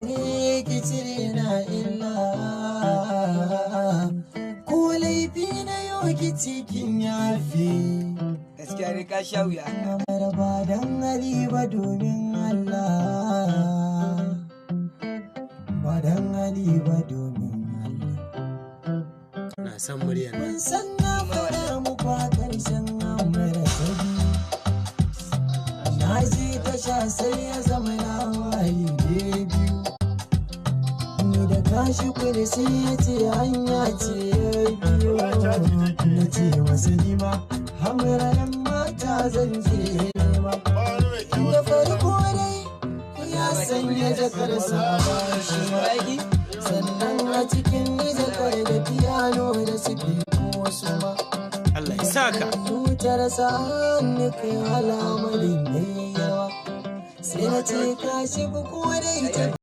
Ne ki cire na illa, ko laifi na yau ki cikin yafi. Gaskiya ne, ka sha wuya. Kamar ba dan hali ba, domin Allah, ba dan hali ba, domin Allah. Na san muryar nan. Kun san na faɗa muku a ƙarshen amara ta biyu. Na je tasha, sai ya zama na waye biyu. Ni da kashi kudi, sai ya ce hanya ce ya biyo. Na ce masa nima hamra yan mata zan je nema. Da farko dai ya sanya jakarsa a bashi ma. Sannan a cikin jakar da piano da sifiko wasu ma. Allah ya saka. Tutar sa hannu kai alamarin yayi yawa. Sai na ce kashi ko dai ta